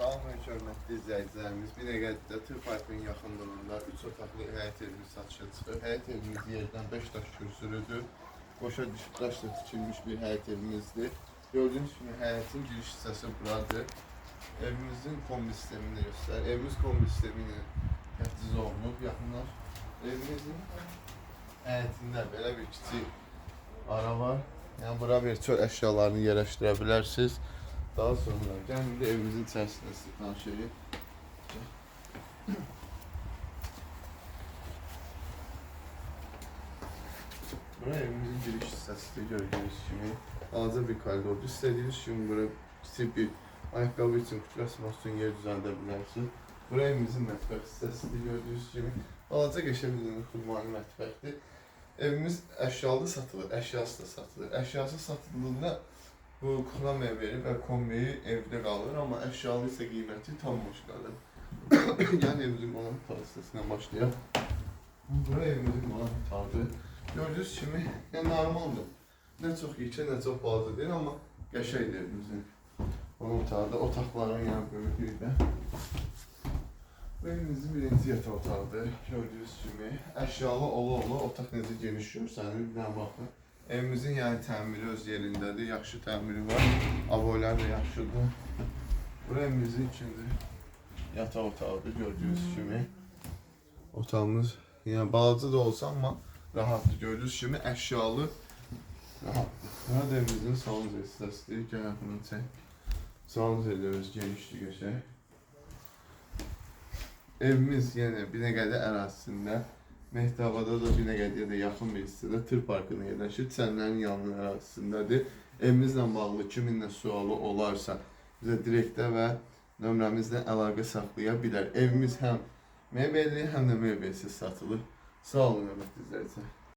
Salam hörmətli izləyicilərimiz. Binəqədidə Tır Parkının yaxınlığında 3 otaqlı həyət evimiz satışa çıxır. Həyət evimiz yerdən 5 daş kürsülüdür. Qoşa daşla tikilmiş bir həyət evimizdir. Gördüyünüz kimi həyətin giriş hissəsi buradır. Evimizin kombi sistemini də göstər. Evimiz kombi sistemi ilə təchiz olunub. Yaxınlar. Evimizin həyətində belə bir kiçik ara var. Yəni bura bir çöl əşyalarını yerləşdirə bilərsiniz. Daha sonra gəlin indi evimizin içərisində sizi tanış edeyim. Bura evimizin giriş hissəsidir gördüyünüz kimi. Balaca bir koridordur. İstədiyiniz kimi bura kiçik bir ayaqqabı üçün, qutu asmaq üçün yer düzəldə bilərsiniz. Bura evimizin mətbəx hissəsidir gördüyünüz kimi. Balaca qəşəng bir xurmani mətbəxdir. Evimiz əşyalı satılır, əşyası da satılır. Əşyası satıldığında bu kukla mebeli və kombi evdə qalır, amma əşyalı isə qiyməti tam başqadır. Yəni evimizin qonaq otağı hissəsindən başlayaq. Bura evimizin qonaq otağıdır. Gördüyünüz kimi, yəni normaldır. Nə çox yekə, nə çox balaca deyil, amma qəşəngdir evimizin qonaq otağı da, otaqların yəni böyüklüyü də. Bu evimizin birinci yataq otağıdır. Gördüyünüz kimi əşyalı ola-ola otaq necə geniş görsənir, bir dənə baxın. Evimizin yəni təmiri öz yerindədir, yaxşı təmiri var. Aboylar da yaxşıdır. Bura evimizin ikinci yataq otağıdır gördüyünüz kimi. Otağımız yəni balaca da olsa amma rahatdır. Gördüyünüz kimi əşyalı rahatdır. Bura da evimizin salon hissəsidir. Gəl yaxından çək. Salon də öz genişdir, qəşəng. Evimiz yəni Binəqədi ərazisində, Mehtabada da Binəqədiyə də yaxın bir hissədə Tır Parkında yerləşir. Çənlərin yanının ərazisindədir. Evimizlə bağlı kiminlə sualı olarsa bizə direktə və nömrəmizlə əlaqə saxlaya bilər. Evimiz həm mebelli, həm də mebelsiz satılır. Sağ olun, hörmətli izləyicilər.